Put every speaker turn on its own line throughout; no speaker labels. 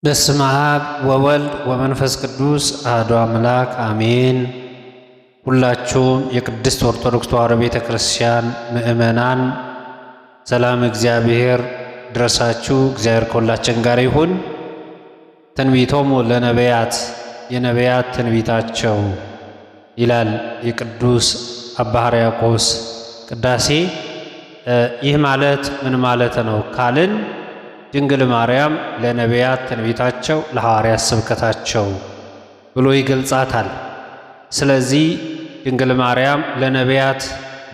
በስመ አብ ወወልድ ወመንፈስ ቅዱስ አሐዱ አምላክ አሜን። ሁላችሁም የቅድስት ኦርቶዶክስ ተዋሕዶ ቤተ ክርስቲያን ምእመናን ሰላም እግዚአብሔር ድረሳችሁ። እግዚአብሔር ከሁላችን ጋር ይሁን። ትንቢቶሙ ለነቢያት የነቢያት ትንቢታቸው ይላል የቅዱስ አባ ሕርያቆስ ቅዳሴ። ይህ ማለት ምን ማለት ነው ካልን ድንግል ማርያም ለነቢያት ትንቢታቸው ለሐዋርያት ስብከታቸው ብሎ ይገልጻታል። ስለዚህ ድንግል ማርያም ለነቢያት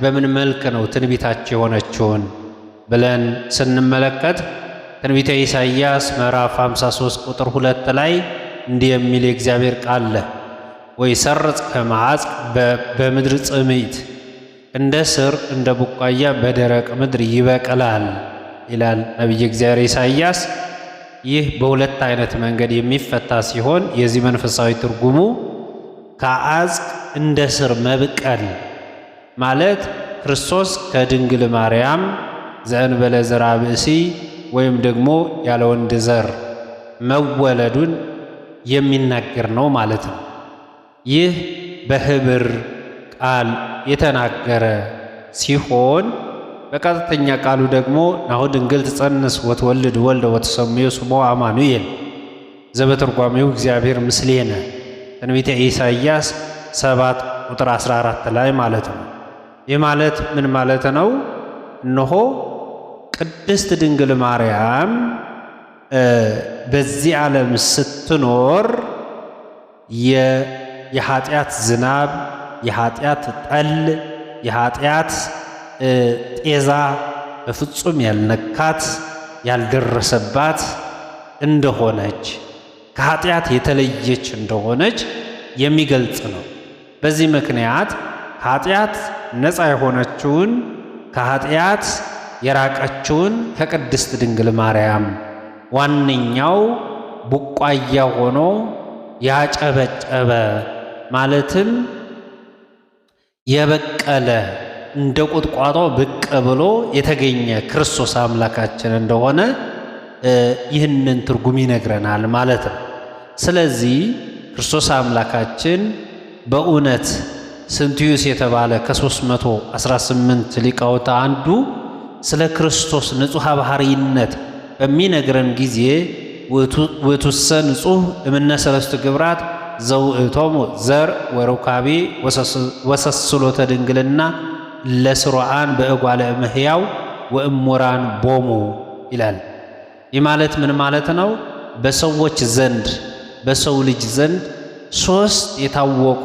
በምን መልክ ነው ትንቢታቸው የሆነችውን ብለን ስንመለከት ትንቢተ ኢሳይያስ ምዕራፍ 53 ቁጥር 2 ላይ እንዲህ የሚል የእግዚአብሔር ቃል አለ። ወይሰርጽ ከመ ዐጽቅ በምድር ጽምዕት፣ እንደ ስር እንደ ቡቃያ በደረቅ ምድር ይበቅላል ይላል ነቢየ እግዚአብሔር ኢሳይያስ። ይህ በሁለት አይነት መንገድ የሚፈታ ሲሆን የዚህ መንፈሳዊ ትርጉሙ ከአጽቅ እንደ ስር መብቀል ማለት ክርስቶስ ከድንግል ማርያም ዘእንበለ ዘርአ ብእሲ ወይም ደግሞ ያለ ወንድ ዘር መወለዱን የሚናገር ነው ማለት ነው። ይህ በህብር ቃል የተናገረ ሲሆን በቀጥተኛ ቃሉ ደግሞ ናሁ ድንግል ትጸንስ ወትወልድ ወልደ ወትሰምዮ ስሞ አማኑኤል ዘበትርጓሜው እግዚአብሔር ምስሌነ ትንቢተ ኢሳይያስ 7 ቁጥር 14 ላይ ማለት ነው። ይህ ማለት ምን ማለት ነው? እነሆ ቅድስት ድንግል ማርያም በዚህ ዓለም ስትኖር የኃጢአት ዝናብ፣ የኃጢአት ጠል፣ የኃጢአት ጤዛ በፍጹም ያልነካት ያልደረሰባት እንደሆነች፣ ከኃጢአት የተለየች እንደሆነች የሚገልጽ ነው። በዚህ ምክንያት ከኃጢአት ነፃ የሆነችውን ከኃጢአት የራቀችውን ከቅድስት ድንግል ማርያም ዋነኛው ቡቋያ ሆኖ ያጨበጨበ ማለትም የበቀለ እንደ ቁጥቋጦ ብቅ ብሎ የተገኘ ክርስቶስ አምላካችን እንደሆነ ይህንን ትርጉም ይነግረናል ማለት ነው። ስለዚህ ክርስቶስ አምላካችን በእውነት ስንትዩስ የተባለ ከ318 ሊቃውንት አንዱ ስለ ክርስቶስ ንጹሐ ባሕርይነት በሚነግረን ጊዜ ውእቱሰ ንጹሕ እምነ ሰለስቱ ግብራት ዘውእቶሙ ዘር ወሩካቤ ወሰስሎተ ድንግልና ለስሩዓን በእጓለ እመሕያው ወእሙራን ቦሙ ይላል። ይህ ማለት ምን ማለት ነው? በሰዎች ዘንድ በሰው ልጅ ዘንድ ሶስት የታወቁ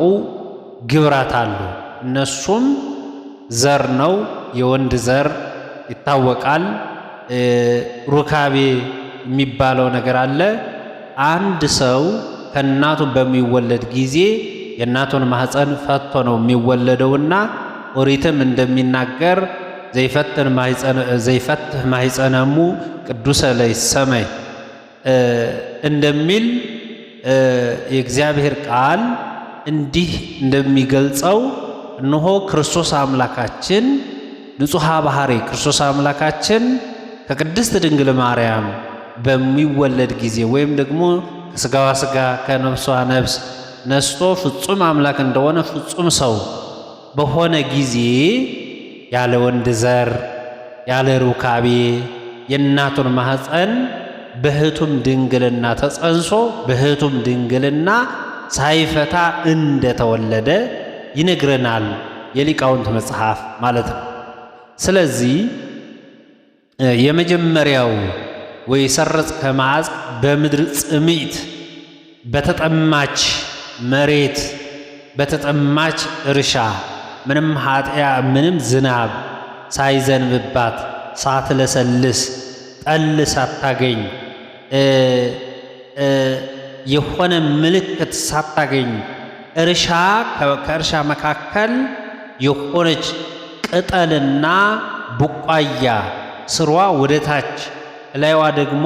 ግብራት አሉ። እነሱም ዘር ነው፣ የወንድ ዘር ይታወቃል። ሩካቤ የሚባለው ነገር አለ። አንድ ሰው ከእናቱ በሚወለድ ጊዜ የእናቱን ማህፀን ፈቶ ነው የሚወለደውና ኦሪትም እንደሚናገር ዘይፈትህ ማህፀነሙ ቅዱሰ ለይሰመይ እንደሚል የእግዚአብሔር ቃል እንዲህ እንደሚገልጸው እነሆ ክርስቶስ አምላካችን ንጹሐ ባህሪ ክርስቶስ አምላካችን ከቅድስት ድንግል ማርያም በሚወለድ ጊዜ ወይም ደግሞ ከስጋዋ ስጋ ከነፍሷ ነፍስ ነስቶ ፍጹም አምላክ እንደሆነ ፍጹም ሰው በሆነ ጊዜ ያለ ወንድ ዘር ያለ ሩካቤ የእናቱን ማህፀን በህቱም ድንግልና ተጸንሶ በህቱም ድንግልና ሳይፈታ እንደተወለደ ይነግረናል የሊቃውንት መጽሐፍ ማለት ነው። ስለዚህ የመጀመሪያው ወይ ሰረጽ ከማዕጽቅ በምድር ጽምዕት በተጠማች መሬት በተጠማች እርሻ ምንም ኃጢያ ምንም ዝናብ ሳይዘንብባት ሳትለሰልስ ጠል ሳታገኝ የሆነ ምልክት ሳታገኝ እርሻ ከእርሻ መካከል የሆነች ቅጠልና ቡቃያ ስሯ ወደ ታች ላይዋ ደግሞ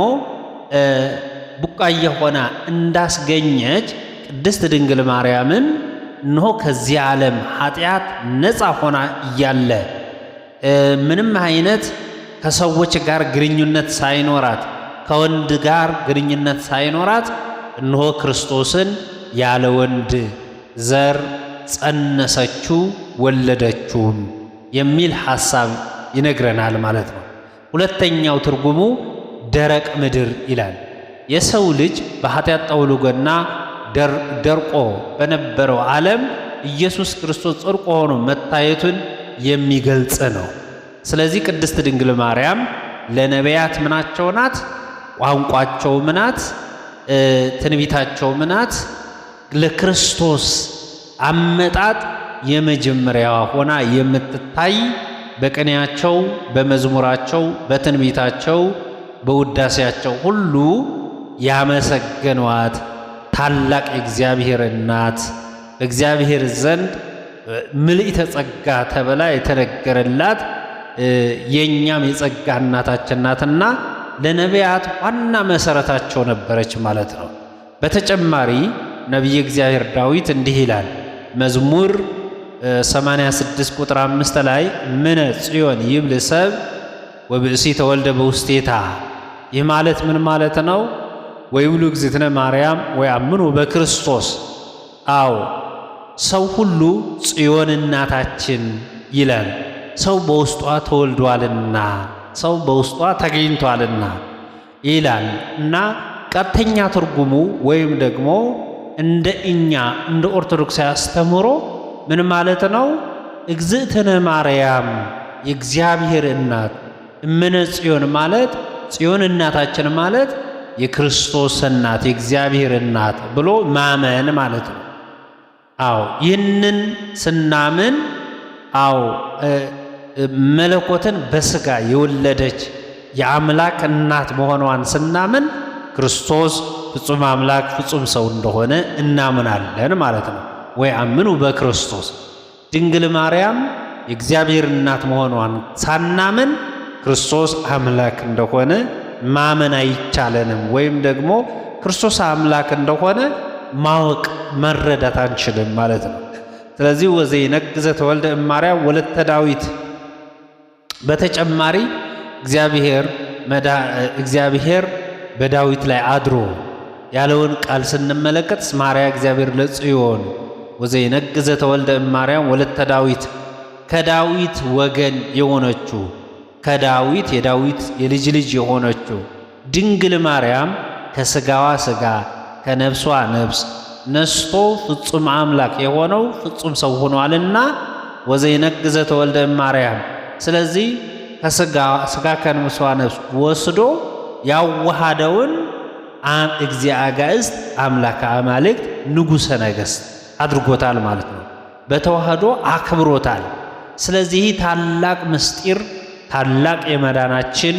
ቡቃያ ሆና እንዳስገኘች ቅድስት ድንግል ማርያምም እነሆ ከዚህ ዓለም ኃጢአት ነፃ ሆና እያለ ምንም አይነት ከሰዎች ጋር ግንኙነት ሳይኖራት ከወንድ ጋር ግንኙነት ሳይኖራት እነሆ ክርስቶስን ያለ ወንድ ዘር ጸነሰችው ወለደችውም የሚል ሐሳብ ይነግረናል ማለት ነው። ሁለተኛው ትርጉሙ ደረቅ ምድር ይላል። የሰው ልጅ በኃጢአት ጠውልጎና ደርቆ በነበረው ዓለም ኢየሱስ ክርስቶስ ጽድቅ ሆኖ መታየቱን የሚገልጽ ነው። ስለዚህ ቅድስት ድንግል ማርያም ለነቢያት ምናቸው ናት? ቋንቋቸው ምናት? ትንቢታቸው ምናት? ለክርስቶስ አመጣጥ የመጀመሪያዋ ሆና የምትታይ በቅኔያቸው፣ በመዝሙራቸው፣ በትንቢታቸው፣ በውዳሴያቸው ሁሉ ያመሰገኗት ታላቅ የእግዚአብሔር እናት በእግዚአብሔር ዘንድ ምልዕተ ጸጋ ተብላ የተነገረላት የእኛም የጸጋ እናታችን ናትና ለነቢያት ዋና መሰረታቸው ነበረች ማለት ነው። በተጨማሪ ነቢየ እግዚአብሔር ዳዊት እንዲህ ይላል። መዝሙር 86 ቁጥር 5 ላይ ምነ ጽዮን ይብል ሰብ ወብእሲ ተወልደ በውስቴታ። ይህ ማለት ምን ማለት ነው? ወይብሉ እግዝእትነ ማርያም ወያምኑ በክርስቶስ። አዎ ሰው ሁሉ ጽዮን እናታችን ይላል። ሰው በውስጧ ተወልዷልና፣ ሰው በውስጧ ተገኝቷልና ይላል እና ቀጥተኛ ትርጉሙ ወይም ደግሞ እንደ እኛ እንደ ኦርቶዶክስ አስተምህሮ ምን ማለት ነው? እግዝእትነ ማርያም የእግዚአብሔር እናት እምነ ጽዮን ማለት ጽዮን እናታችን ማለት የክርስቶስ እናት የእግዚአብሔር እናት ብሎ ማመን ማለት ነው። አዎ ይህንን ስናምን፣ አዎ መለኮትን በስጋ የወለደች የአምላክ እናት መሆኗን ስናምን ክርስቶስ ፍጹም አምላክ ፍጹም ሰው እንደሆነ እናምናለን ማለት ነው። ወይ አምኑ በክርስቶስ። ድንግል ማርያም የእግዚአብሔር እናት መሆኗን ሳናምን ክርስቶስ አምላክ እንደሆነ ማመን አይቻለንም፣ ወይም ደግሞ ክርስቶስ አምላክ እንደሆነ ማወቅ መረዳት አንችልም ማለት ነው። ስለዚህ ወዘይነግዘ ተወልደ እማርያም ወለተ ዳዊት። በተጨማሪ እግዚአብሔር በዳዊት ላይ አድሮ ያለውን ቃል ስንመለከት ማርያ እግዚአብሔር ለጽዮን ወዘይነግዘ ተወልደ እማርያም ወለተ ዳዊት፣ ከዳዊት ወገን የሆነችው፣ ከዳዊት የዳዊት የልጅ ልጅ የሆነችው ድንግል ማርያም ከስጋዋ ስጋ ከነፍሷ ነፍስ ነስቶ ፍጹም አምላክ የሆነው ፍጹም ሰው ሆኗልና ወዘይነግዘ ተወልደ እማርያም። ስለዚህ ከስጋ ስጋ ከነፍሷ ነፍስ ወስዶ ያዋሃደውን እግዚአ አጋዕዝት አምላከ አማልክት ንጉሠ ነገሥት አድርጎታል ማለት ነው። በተዋህዶ አክብሮታል። ስለዚህ ታላቅ ምስጢር ታላቅ የመዳናችን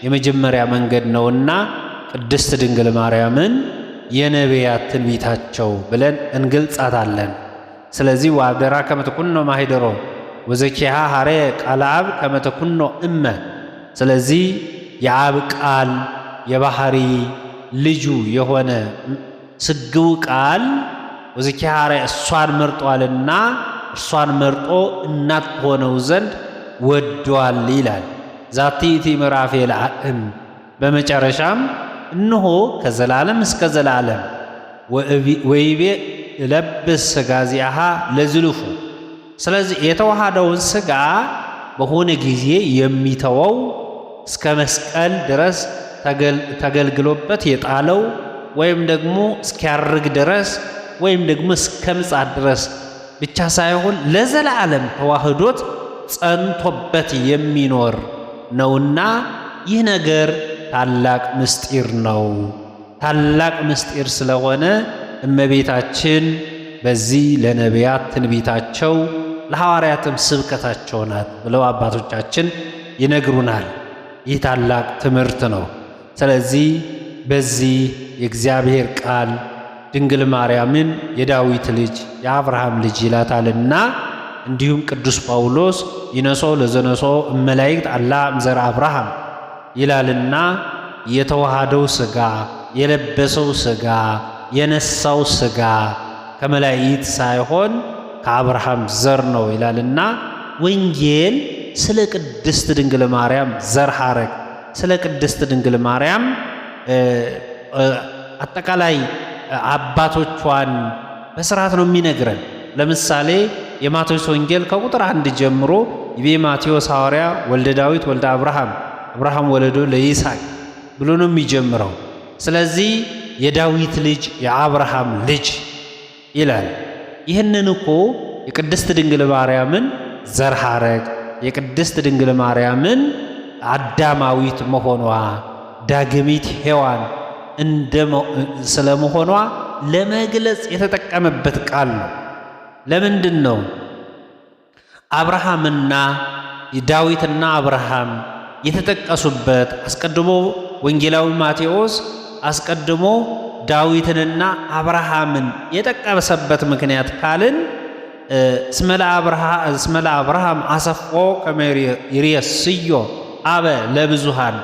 የመጀመሪያ መንገድ ነውና ቅድስት ድንግል ማርያምን የነቢያት ትንቢታቸው ብለን እንገልጻታለን። ስለዚህ ወአብደራ ከመ ትኩኖ ማኅደሮ ወዘኪሃ ሐረየ ቃለ አብ ከመ ትኩኖ እመ። ስለዚህ የአብ ቃል የባህሪ ልጁ የሆነ ስግው ቃል ወዘኪሃ ሐረየ እሷን መርጧልና እሷን መርጦ እናት ሆነው ዘንድ ወዷል ይላል። ዛቲ ይእቲ ምዕራፌ ለዓለም። በመጨረሻም እነሆ ከዘላለም እስከ ዘላለም ወይቤ እለብስ ሥጋ ዚአሃ ለዝልፉ። ስለዚህ የተዋሃደውን ሥጋ በሆነ ጊዜ የሚተወው፣ እስከ መስቀል ድረስ ተገልግሎበት የጣለው፣ ወይም ደግሞ እስኪያርግ ድረስ ወይም ደግሞ እስከ ምጽአት ድረስ ብቻ ሳይሆን ለዘላለም ተዋህዶት ጸንቶበት የሚኖር ነውና ይህ ነገር ታላቅ ምስጢር ነው። ታላቅ ምስጢር ስለሆነ እመቤታችን በዚህ ለነቢያት ትንቢታቸው ለሐዋርያትም ስብከታቸው ናት ብለው አባቶቻችን ይነግሩናል። ይህ ታላቅ ትምህርት ነው። ስለዚህ በዚህ የእግዚአብሔር ቃል ድንግል ማርያምን የዳዊት ልጅ የአብርሃም ልጅ ይላታልና እንዲሁም ቅዱስ ጳውሎስ ይነሶ ለዘነሶ እመላእክት አላ እምዘራ አብርሃም ይላልና የተዋሃደው ሥጋ፣ የለበሰው ሥጋ፣ የነሳው ሥጋ ከመላእክት ሳይሆን ከአብርሃም ዘር ነው ይላልና ወንጌል ስለ ቅድስት ድንግል ማርያም ዘር ሐረግ፣ ስለ ቅድስት ድንግል ማርያም አጠቃላይ አባቶቿን በስርዓት ነው የሚነግረን። ለምሳሌ የማቴዎስ ወንጌል ከቁጥር 1 ጀምሮ ይቤ ማቴዎስ ሐዋርያ ወልደ ዳዊት ወልደ አብርሃም አብርሃም ወለዶ ለይስሐቅ ብሎ ነው የሚጀምረው። ስለዚህ የዳዊት ልጅ የአብርሃም ልጅ ይላል። ይህንን እኮ የቅድስት ድንግል ማርያምን ዘር ሐረግ የቅድስት ድንግል ማርያምን አዳማዊት መሆኗ ዳግሚት ሔዋን ስለመሆኗ ለመግለጽ የተጠቀመበት ቃል ነው። ለምንድን ነው አብርሃምና ዳዊትና አብርሃም የተጠቀሱበት? አስቀድሞ ወንጌላዊ ማቴዎስ አስቀድሞ ዳዊትንና አብርሃምን የጠቀሰበት ምክንያት ካልን እስመ ለአብርሃም አሰፎ ከመ ይሬስዮ አበ ለብዙሃን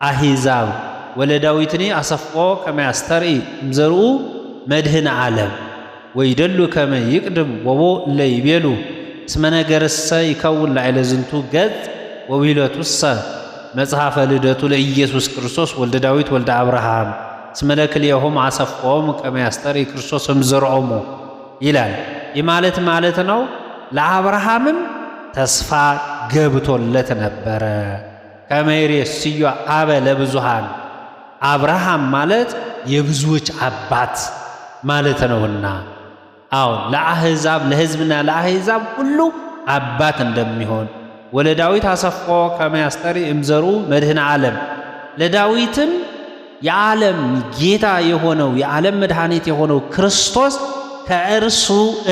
አሕዛብ ወለዳዊትኒ አሰፎ ከመ ያስተርኢ እምዘርኡ መድህነ ዓለም ወይደሉ ከመ ይቅድም ወቦ እለ ይቤሉ እስመ ነገርሰ ይከውን ላዕለ ዝንቱ ገጽ ወቢለቱሰ መጽሐፈ ልደቱ ለኢየሱስ ክርስቶስ ወልደ ዳዊት ወልደ አብርሃም እስመ ለክልኤሆሙ አሰፎሙ ከመ ያስተርኢ ክርስቶስ እምዘርኦሙ ይላል። ይህ ማለት ማለት ነው ለአብርሃምም ተስፋ ገብቶለት ነበረ። ከመ ይሬስዮ አበ ለብዙሃን አብርሃም ማለት የብዙዎች አባት ማለት ነውና፣ አዎ ለአሕዛብ ለሕዝብና ለአሕዛብ ሁሉ አባት እንደሚሆን ወለዳዊት አሰፎ ከመ ያስተርኢ እምዘርኡ መድህነ ዓለም ለዳዊትም የዓለም ጌታ የሆነው የዓለም መድኃኒት የሆነው ክርስቶስ ከእርሱ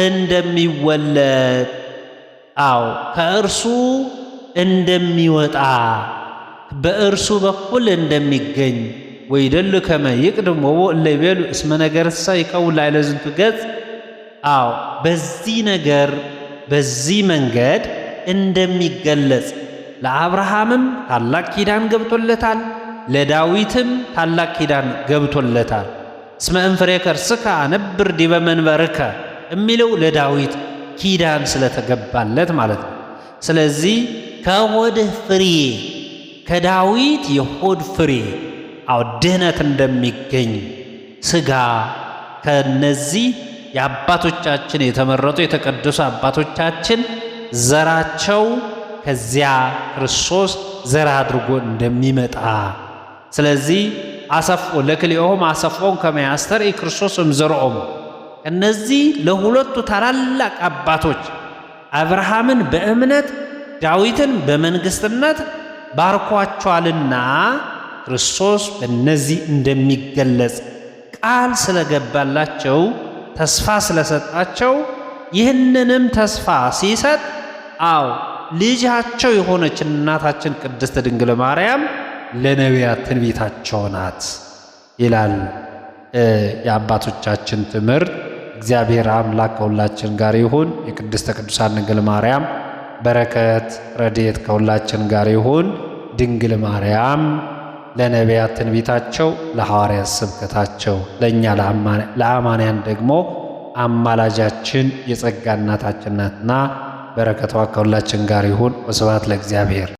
እንደሚወለድ አዎ ከእርሱ እንደሚወጣ በእርሱ በኩል እንደሚገኝ ወይደሉ ከመ ይቅድም ወቦ እለ ይቤሉ እስመ ነገርሰ ይከውን ላዕለ ዝንቱ ገጽ። አዎ በዚህ ነገር በዚህ መንገድ እንደሚገለጽ ለአብርሃምም ታላቅ ኪዳን ገብቶለታል፣ ለዳዊትም ታላቅ ኪዳን ገብቶለታል። እስመ እምፍሬ ከርስከ አነብር ዲበ መንበርከ የሚለው ለዳዊት ኪዳን ስለተገባለት ማለት ነው። ስለዚህ ከሆድህ ፍሬ ከዳዊት የሆድ ፍሬ አዎ ድህነት እንደሚገኝ ስጋ ከነዚህ የአባቶቻችን የተመረጡ የተቀደሱ አባቶቻችን ዘራቸው ከዚያ ክርስቶስ ዘር አድርጎ እንደሚመጣ ስለዚህ አሰፎ ለክልኤሆሙ አሰፎን ከመ ያስተርኢ ክርስቶስ እምዘርኦሙ እነዚህ ለሁለቱ ታላላቅ አባቶች አብርሃምን በእምነት ዳዊትን በመንግስትነት ባርኳቸዋልና ክርስቶስ በእነዚህ እንደሚገለጽ ቃል ስለገባላቸው ተስፋ ስለሰጣቸው ይህንንም ተስፋ ሲሰጥ አዎ ልጃቸው የሆነች እናታችን ቅድስት ድንግል ማርያም ለነቢያት ትንቢታቸው ናት ይላል የአባቶቻችን ትምህርት። እግዚአብሔር አምላክ ከሁላችን ጋር ይሁን። የቅድስተ ቅዱሳን ድንግል ማርያም በረከት ረድኤት ከሁላችን ጋር ይሁን። ድንግል ማርያም ለነቢያት ትንቢታቸው፣ ለሐዋርያት ስብከታቸው፣ ለእኛ ለአማንያን ደግሞ አማላጃችን የጸጋ እናታችን ናትና በረከቷ ከሁላችን ጋር ይሁን። ወስብሐት ለእግዚአብሔር።